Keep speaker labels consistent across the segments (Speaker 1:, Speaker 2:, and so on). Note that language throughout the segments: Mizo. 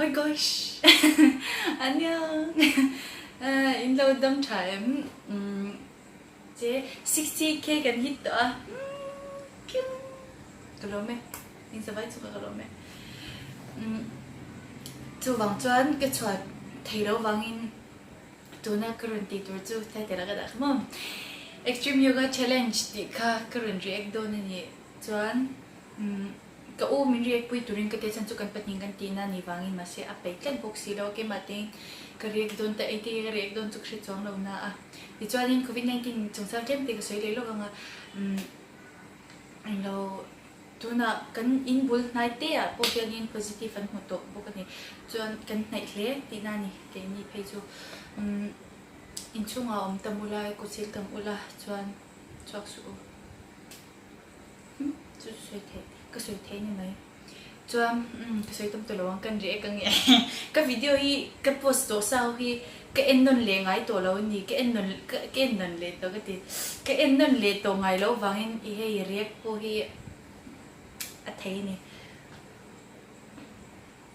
Speaker 1: My gosh! Annyeong! In lo dam tha em? Che 60k kan hit tawh a. Piung! Ka lawm e. In zavai chu ka lawm e. Chuvang chuan ka chhuat thei lo vangin tuna ka rawn tih tur chu title ah ka dah kha maw. Extreme Yoga Challenge tih kha ka rawn react dawn a nih chuan Ka u min riak pui turin ka tia chhan chu kan pahnih kan tihna ni vangin mahse a peih tlat bawk si lo a, keimah tein ka riak dawn ta engtin nge ka riak dawn chu ka hre chuang lo na a. Tichuanin covid 19 chungchang tlem te ka sawi leh lawk ang a, umm englo tunah kan in bul hnai te ah pawh hianin positive an hmu tawh bawk a ni, chuan kan hnaih hle tihna a ni keini phei chu umm inchhungah awm tam ula kawchhil tam ula chuan chhuak suh u. Chu chu sawi theih ka sawi theih ni mai. Chuan umm ka sawi tam tawh lo ang kan react ang e. Ka video hi ka post tawh sa ho hi ka en nawn leh ngai tawh lo a ni. Ka en nawn ka en nawn leh tawh ka ti. Ka en nawn leh tawh ngai loh vangin i hei react pawh hi a thei a ni.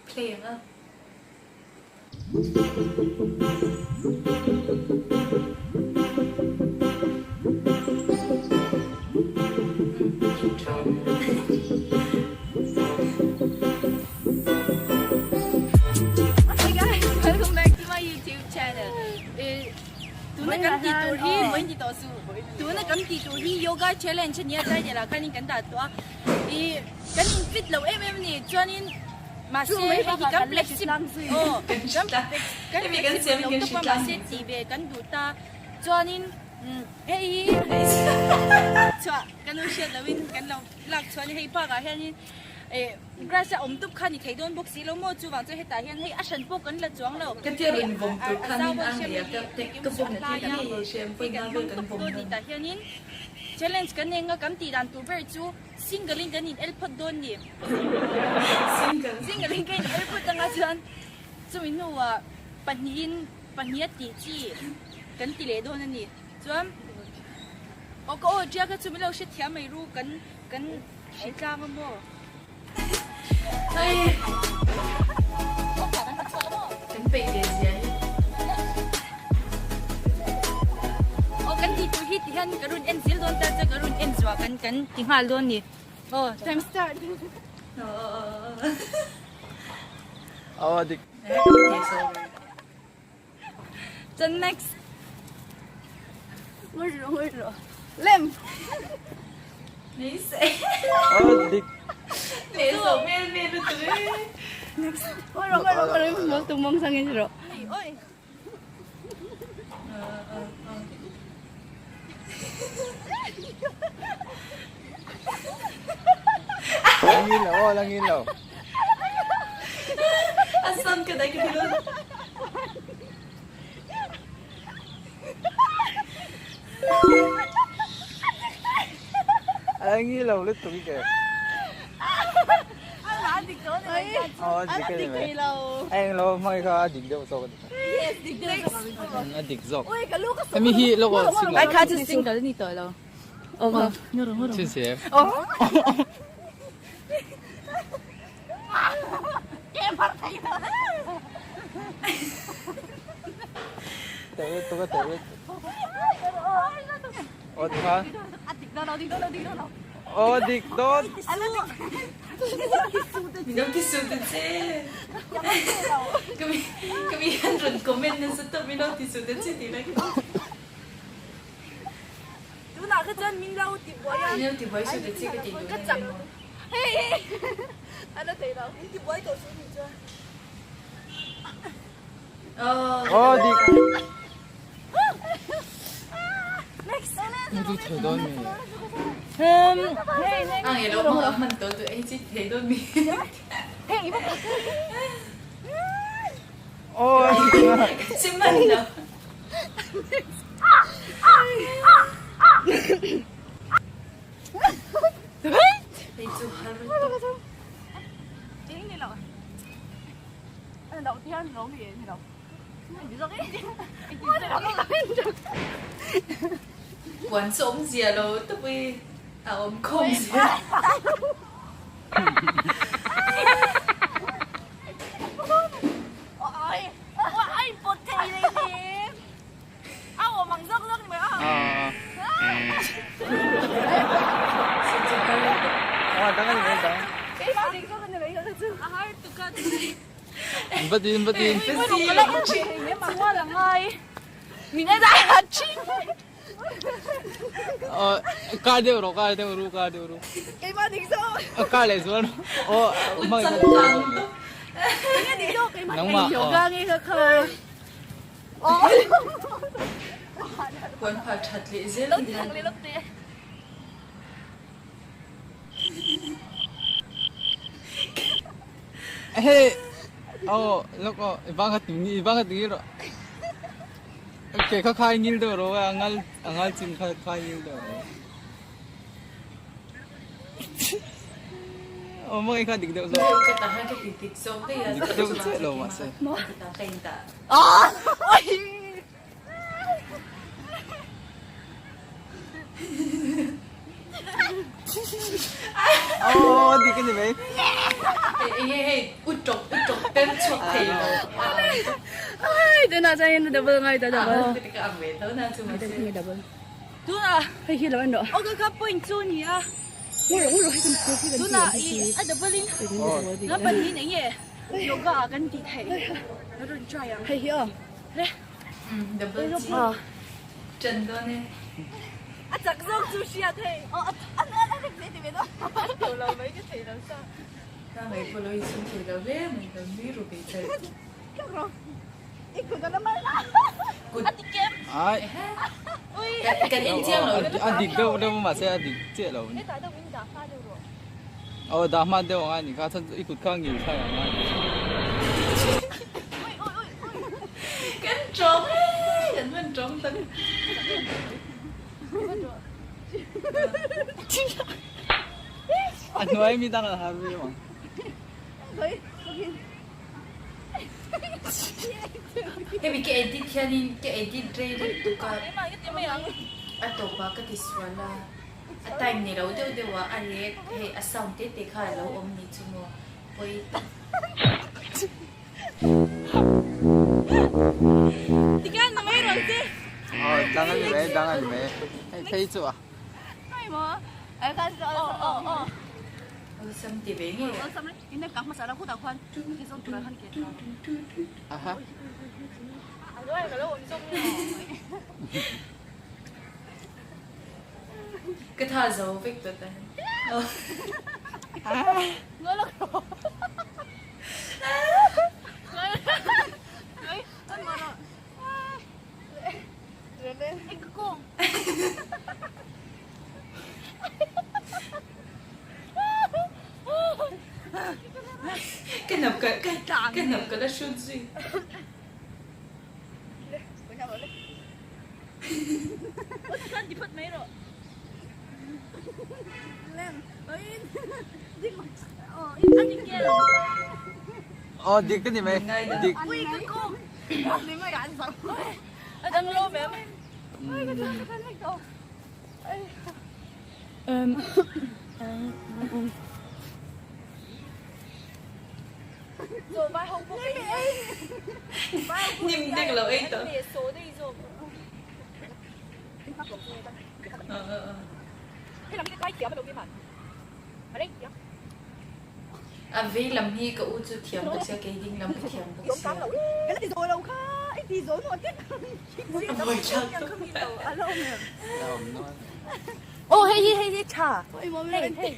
Speaker 1: Play ang a.
Speaker 2: Hi guys, welcome back to my YouTube channel. Tuna kan tih tur hi vawiin ti tawh suh. Tuna kan tih tur hi yoga challenge ania title ah khanin kan dah tawh a. I kan in fit lo em em a ni chuanin mahse hei hi kan flexible aw kan flexible lo tawp a mahse tih ve kan duh ta chuanin hei hi chhuah kan lo hriat loin kan lo lak chhuah a ni hei park ah hianin eh grass a awm tup kha ni thei dawn bawk si lo maw chuvang chuan hetah hian hei a hran pawh kan la chuang lo hei a zau a hriat mai hi engkim chu a hlai a hei kan hmang tawp dawn ni tah hianin challenge kan nei anga kan tih dan tur ber chu Single in kan in el phawt dawn ni.
Speaker 1: Single.
Speaker 2: Single in ka in el phawt anga chuan chumi hnuah pahnihin pahniha tih chi kan ti leh dawn a ni. Chuan aw ka aw tia kha chu min lo hrethiam mai ru kan kan hritlang a maw.
Speaker 1: Hei kan peih ve zia hi.
Speaker 2: Aw kan tih tur hi ti hian ka rawn en zel dawn ta chuan ka rawn en zuah kan kan ti nghal dawn ni. Aw time start.
Speaker 3: Aw dik.
Speaker 2: Chuan next. Ngawi rawh ngawi rawh. Lem.
Speaker 1: Ni se.
Speaker 3: Aw dik.
Speaker 1: Ni so mel mel lutuk e.
Speaker 2: Next. Ngawi rawh ngawi rawh ngawi rawh tumong sangin rawh. Oi.
Speaker 3: Langin lo aw langin lo.
Speaker 1: A son ka dai ka ti lo.
Speaker 3: Langin lo lutuk i ke. Aw dik a ni mai. A eng lo hmang kha a dik deuh zawk a ni. A dik zawk. Hemi hi lawk aw single.
Speaker 2: Ai kha chu single ni tawh lo. Aw.
Speaker 3: Chin si em. Tawh tawh tawh. Aw tha. Aw dik dawn.
Speaker 1: Min lo ti suh ta che. Ka mi ka mi hian rawn comment nasa tawp min lo ti suh ta che tih lai kha.
Speaker 2: Tunah kha chuan min lo ti buai a.
Speaker 1: Min lo ti buai suh ta che ka tih duh na ni.
Speaker 2: Hei hei a la thei lo. Min ti buai tawh suh ni chuan.
Speaker 3: Aw dik.
Speaker 2: Next.
Speaker 3: Ni tu thei dawn mi.
Speaker 2: Um hey next.
Speaker 1: Ang elo mo ang man to tu ei chi thei dawn mi.
Speaker 2: Hey iba pa.
Speaker 3: Aw
Speaker 1: Chi man lo. Hei chu har tawp. Puan chu awmzia lo tawp i a awm khawm zia.
Speaker 3: Batin batin. Kar deuh rawh kar deuh ru kar deuh ru. Kar leh zual rawh. Nangmah.
Speaker 1: Puan phah that leh zel hian.
Speaker 3: Hei aw lawk aw i bang kha ti i bang kha ti rawh ke kha khai ngil deuh rawh a ngal a ngal chin kha khai ngil deuh rawh aw mawi kha dik deuh zawk
Speaker 1: Ka tahan ka ti dik zawk daih a
Speaker 3: dik deuh chiah lo mahse
Speaker 1: ka in dah.
Speaker 3: Aw dik a ni mai.
Speaker 1: Hei hei u tawp u tawp pem chhuak thei lo.
Speaker 2: Ai tuna chuan in double ngai ta double.
Speaker 1: Ka ang ve tho na chu mahse.
Speaker 2: Tuna
Speaker 4: hei hi lo en rawh.
Speaker 2: Ok ka point chu ni a. Tuna i a double in la pahnih eng nge yoga ah kan tih theih rawn try ang.
Speaker 4: Hei hi aw.
Speaker 1: Double chi ṭan dawn e.
Speaker 2: A chak zawk chu hriat hei. Aw a a a rik ve ti ve dawn. A tho lo mai ka thei lo sa.
Speaker 1: Ka ngaih pawh lo insum thei lo hle mai ka nui ru ve char.
Speaker 2: Ka rawh. I kut a la mai la.
Speaker 1: Kut.
Speaker 2: A ti kem.
Speaker 3: Ai.
Speaker 2: Ui.
Speaker 1: Kan en chiang lo.
Speaker 3: A dik deuh deuh mahse a dik chiah lo.
Speaker 2: Hetah deuh in dah hma deuh rawh.
Speaker 3: Aw dah hma deuh ang a ni kha chuan i kut kha ngil thlai ang a.
Speaker 1: Kan tawng e kan hman tawng tak.
Speaker 3: A hnuai mi dang a har viau ang.
Speaker 1: Hemi ka edit hianin ka edit rei lutuk a a tawpah ka tisual a. A time ni lo deuh deuh a, a rek hei a sound te te kha a lo awm ni chu maw pawi tak.
Speaker 2: Tikhan na mai rawn che.
Speaker 3: Aw dang a ni mai dang a ni mai hei phei chu a.
Speaker 2: Hei maw ai khan chu aw aw aw.
Speaker 1: Awlsam ti ve ngei a.
Speaker 2: Awlsam in kang hmasa la khutah khuan ke zawng turah khan ke.
Speaker 3: Aha.
Speaker 2: A luai ka lo awm zawk nge.
Speaker 1: Ka tha zo vek tawh ta. Ka nap ka ka nap ka la hrut zui.
Speaker 3: Aw dik ka ni mai dik.
Speaker 1: Nim dek lo ei tawh. A vei lam hi ka u chu thiam bawk sia kei ding lam ka thiam bawk sia. A buai thlak tawp.
Speaker 2: Oh hei hi hei hi tha. Hei hei.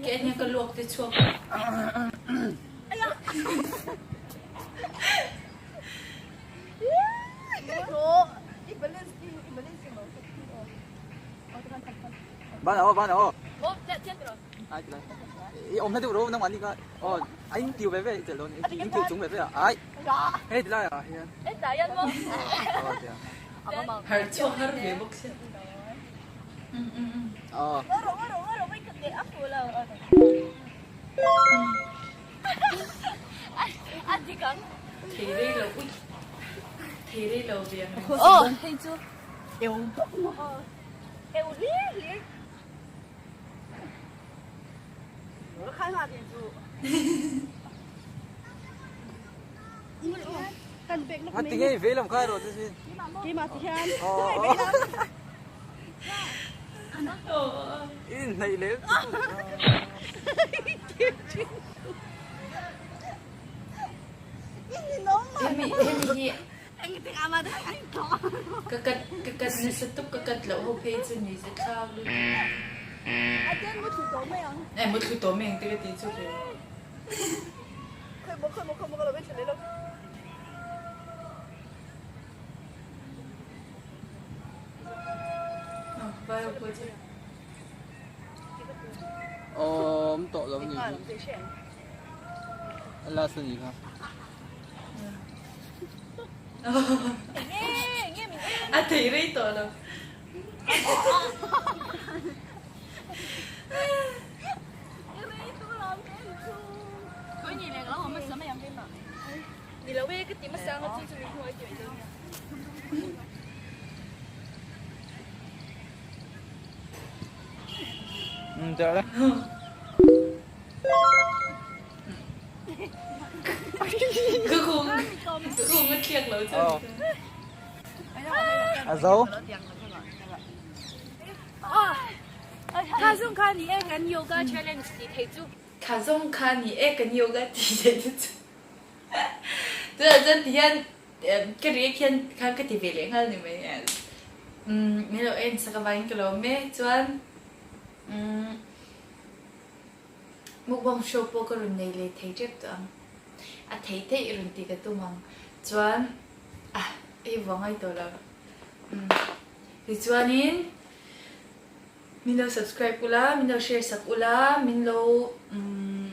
Speaker 1: Ke ania ka luak te chhuak.
Speaker 3: Ban aw ban aw. I awm hla deuh ro nangmah ni kha aw a in tiu ve ve i chelh dawn in tiu chung ve ve a ai hei ti lai ah hian aw tia
Speaker 1: Har chhuak har ve bawk sia.
Speaker 3: Aw
Speaker 1: Thei rei lo ui thei rei lo ve ang reng.
Speaker 2: Aw hei chu eu eu hlir hlir.
Speaker 3: Nga ti nge vei lam kha rawh chu sin. I inhnaih leh.
Speaker 1: Hemi hemi hi ka kat ka kat nasa tuk ka kat loh ho phei chu ni ze thlak lutuk. Eh muthlu tawh mai ang te ka ti chu le.
Speaker 3: Awm tawh lo ni hi. A last a nih kha.
Speaker 1: A thei rei tawh lo. Ka kung ka kung a thliak lo chu.
Speaker 3: A zo.
Speaker 2: Kha zong kha ni e kan yoga challenge ti thei chu.
Speaker 1: Kha zong kha ni e kan yoga ti thei chu. Tunah chuan ti hian ka react hian kha ka ti ve leh nghal ni mai. Umm min lo en sak avangin ka lawm e. Chuan umm mukbang show pawh ka rawn nei leh thei tep tawh ang. A thei theih rawn ti ka tum ang. Chuan ah hei vua ngai tawh lo. Umm tichuanin min lo subscribe ula, min lo share sak ula, min lo umm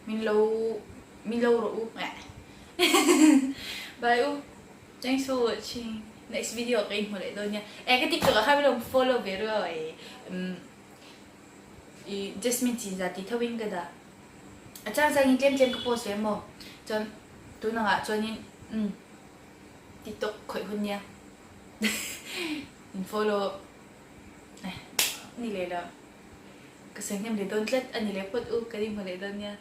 Speaker 1: Min lo min lo rawh u Bye u Thanks for watching Next video ka inhmu leh dawn nia Eh ka tiktok ah khan min lo follow ve ru e umm i Jasmine chinza tih tho in ka dah A chang chang in tlem tlem ka post ve maw chuan tun ang ah chuan in umm tiktok khawih hun nia In follow eh ni leh lo. Ka sawi hnem leh dawn tlat a ni leh phawt u, ka ring hmu leh dawn nia.